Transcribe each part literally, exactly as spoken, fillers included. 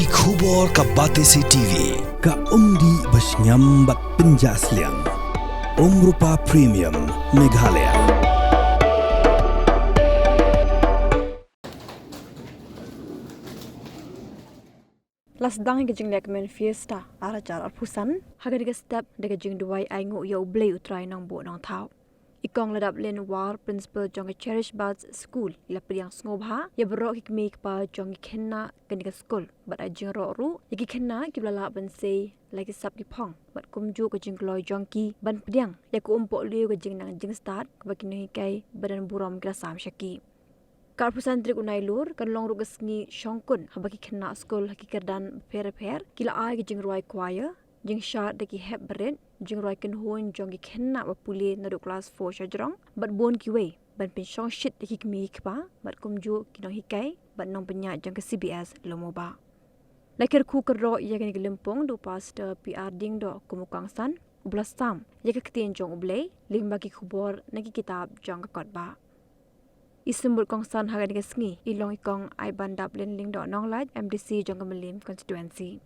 Ki khubor ka Batesi T V, ka umdih ba shngiam bad pynjah sliang. Umrupa Premium, Meghalaya. La sdang ïa ka jinglehkmen Fiesta ar hajar arphew san ha kane ka step da ka jingduwai ainguh ïa U Blei U Trai Nongbuh Nongthaw. I Kong Ladaplin War, Principal jong ka Cherish Buds School, i la pdiang sngewbha ïa baroh ki kmie ki kpa jong ki khynnah kane ka skul bad ai jingroh ruh ïa ki khynnah kiba la lah ban sei la ki sap ki phong bad kumjuh ka jingkloi jong ki ban pdiang ïa ka umpohliew ka jingnang jingstad kaba ki nonghikai ba don burom ki la sam sha ki. Ka arphew san tarik u Nailur kan long ruh ka sngi shongkun haba ki khynnah skul ha ki kyrdan bapher bapher ki la ai ki jingrwai choir, jingshad da ki hep barit, jingrwai kynhun jong ki khynnah ba pule naduh klas four sha jrong bad bun kiwei ban pynshongshit ïa ki kmie ki kpa bad kumjuh ki nonghikai bad nongpynïaid jong ka C B S Lumumba. La kyrkhu kyrdoh ïa kane ka lympung da u Pastor P R Diengdoh kum u kongsan uba la sam ïa ka ktien jong U Blei lyngba ki khubor na ki kitab jong ka Kotbah. I symbud kongsan ha kane ka sngi i long i Kong Aibandaplin Lyngdoh Nonglait, M D C jong ka Mylliem Constituency.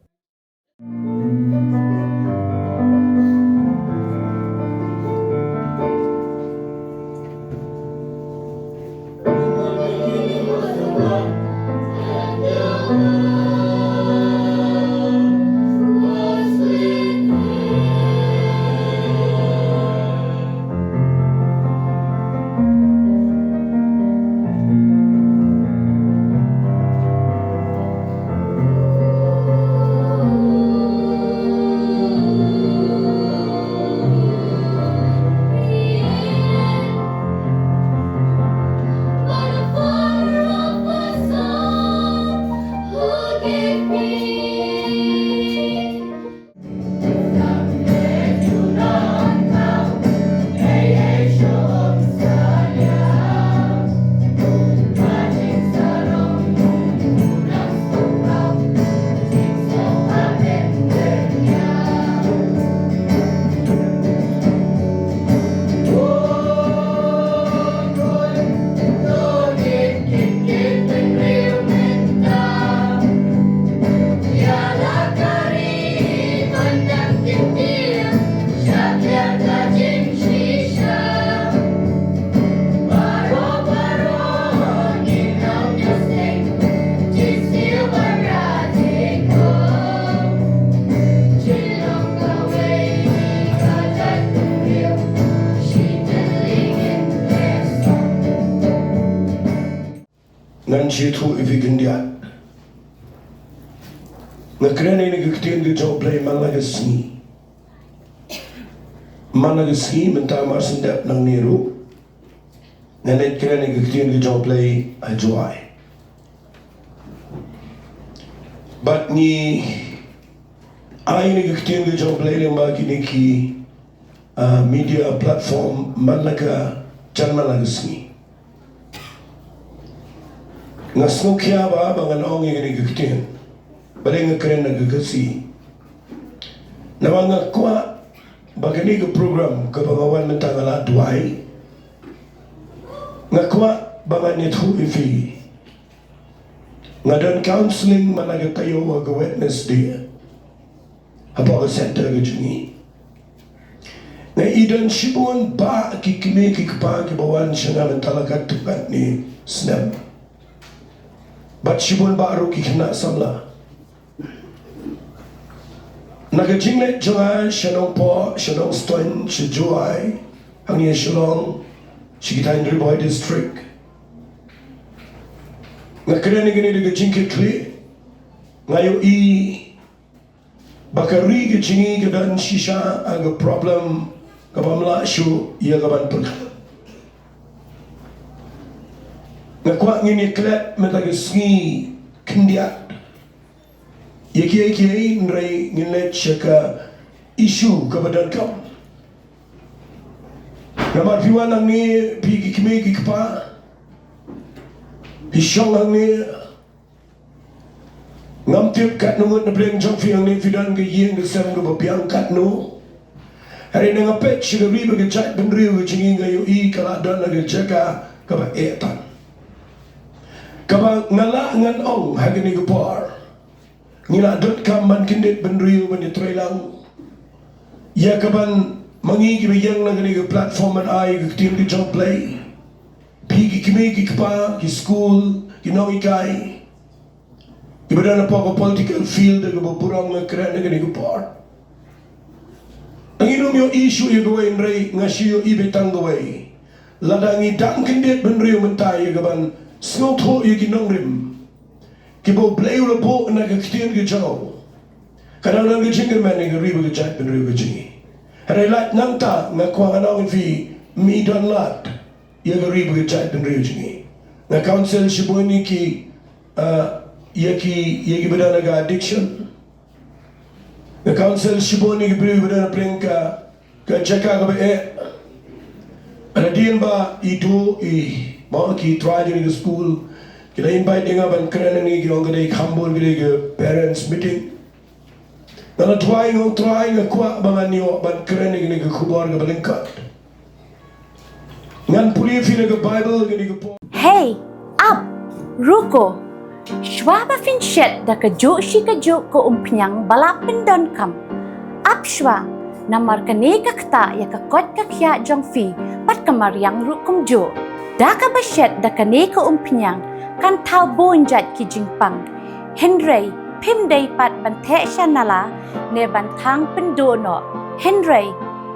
Ngan shu ïathuh ïa phi khyndiat. Nga kren ïa kane ka ktien ka jong U Blei man la ka sngi. Man la ka sngi mynta mar shen dep nangne ruh. Ngan ïa kren ïa kane ka ktien ka jong U Blei ha Jowai. Bad ngi ai ïa kane ka ktien ka jong U Blei lyngba kine ki ah, media platform man la ka jan man la ka sngi. Nga sngewkhia ba, ba ngan ong ïa kane ka ktien. Balei nga kren na ka Khasi. Namar nga kwah ba kane ka program kaba nga wan mynta nga la duwai. Nga kwah ba ngan ïathuh ïa phi. Nga don counseling man la ka taïew ha ka Wednesday. Hapoh ka center ka jong ngi. Nga i don shibun bah ki kmie ki kpa kiba wan sha nga mynta la katto katne snem. Bad shibun bah ruh ki khynnah samla. Na ka jingleit jong nga sha Nongpoh, sha Nongstoiñ, sha Jowai, hangne Shillong, sha ki thaiñ Ri Bhoi District. Nga kren ïa kane da ka jingkitkhlieh, nga ïohi ba ka ri ka jong ngi ka don shisha ha ka problem kaba ym lah shuh ïa ka ban pyrkhat. Nga kwah ngin ïa klet mynta ka sngi khyndiat ïa kiei kiei, hynrei ngin leit sha ka issue kaba donkam. Namar phi wan hangne, phi ki kmie ki kpa, phi shong hangne, ngam tip katno ngut na pdeng jong phi hangne phi don ka ïing ka sem kaba biang katno. Hynrei nga peit sha ka ri bad ka jaitbynriew ka jong ngi, nga ïohi ka la don ha ka jaka kaba eh tam. Kaba nga lah ngan ong ha kane ka por, Ngi la donkam ban kyndit bynriew ban ïatreilang ïa ka ban ma ngi kiba ïeng na kane ka platform ban ai ka ktien ka jong U Blei. Phi ki kmie ki kpa, ki skul, ki nonghikai, kiba don hapoh ka political field, kiba burom, nga kren ha kane ka por. Ngi nym ïohi shuh ïa kawei, hynrei nga shu ïohi beit tang kawei. Lada ngi dang kyndit bynriew mynta ïa ka ban sngewthuh ïa ki nongrim kiba U Blei u la buh na ka ktien ka jong u, ka dang don ka jingkyrmen ïa ka ri bad ka jaitbynriew ka jong ngi. Hynrei lait nangta nga kwah ngan ong ïa phi, ym don lad ïa ka ri bad ka jaitbynriew jong ngi. Nga counsel shibun ïa ki, ah, ïa ki, ïa kiba don ha ka addiction. Nga counsel shibun ïa ki briew kiba don hapdeng ka, ka jaka kaba eh. Hadien ba i duh i, mo, ki trai jong ka skul, ki la invite ïa nga ban kren hangne, ki ong ka dei kham bun, ka dei ka parents meeting. Nga la try, nga try, nga kwah ba ngan ïoh ban kren ïa kane ka khubor kaba lyngkot. Ngan pule ïa phi na ka Bible, kane ka por. Hey, ap, ruko. Shuwa ba phin shet da kajuh shi kajuh ka umphniang ba la pyndonkam, ap shuwa, namar kane ka ktah ïa ka koit ka khiah jong phi bad ka mariang ruh kumjuh. Da kaba shet da kane ka umphniang kan thaw bun jait ki jingpang. Hynrei phim dei pat ban theh sha nala ne ban thang pynduh noh. Hynrei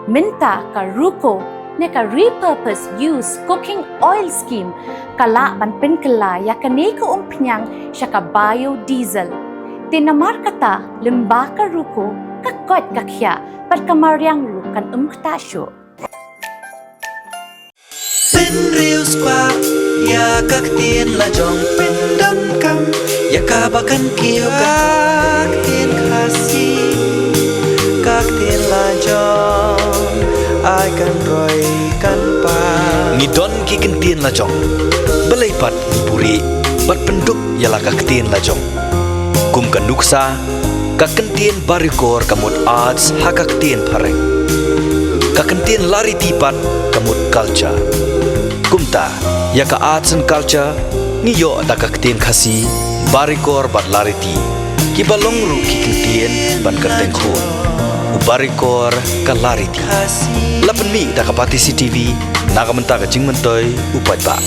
mynta ka ruko ne ka repurpose use cooking oil scheme ka lah ban pynkylla ïa kane ka umphniang sha ka biodiesel. Te namar kata, lyngba ka ruko, ka koit ka khiah bad ka mariang ruh kan ym ktah shuh. Pynriewspah ïa ka ktien la jong, pyndonkam ïa kaba kan kiew ka ktien Khasi. Ka ktien la jong, ai kan roi kan pan. Ngi don ki ktien la jong, balei pat ngi buhrieh bad pynduk ïa la ka ktien la jong. Kum ka nuksa, ka kyntien Barikor ka mut arts ha ka ktien Phareng. Ka kyntien Lariti pat ka mut culture. Kumta, ïa ka arts and culture ngi ïoh da ka ktien Khasi, Barikor bad Lariti, kiba long ruh ki kyntien ban kyrteng khun. U Barikor, ka Lariti. La pynmih da ka Batesi TV na ka bynta ka jingmyntoi u paidbah.